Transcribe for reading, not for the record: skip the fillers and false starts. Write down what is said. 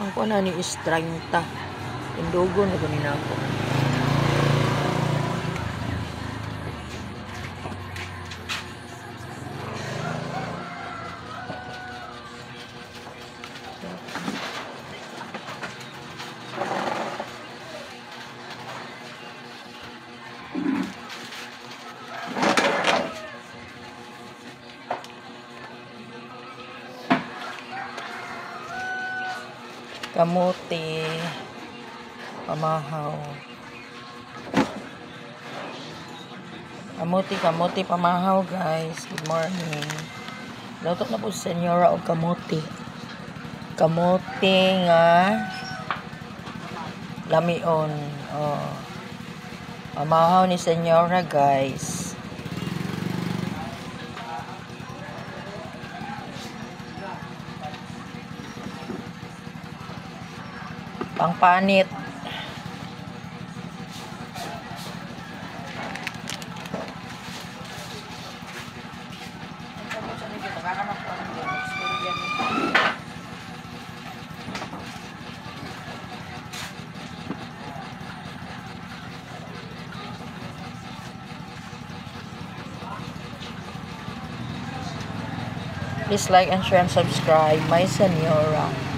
Ang kuan ani is 30. Tindugon na gani nako. Kamote, pamahaw. Kamote, kamote, pamahaw, guys. Good morning. Luto na po si Senyora og kamote. Kamote nga lamion. Oh. Pamahaw ni Senyora, guys. Pangpanit. Please like and share and subscribe. My Senyora.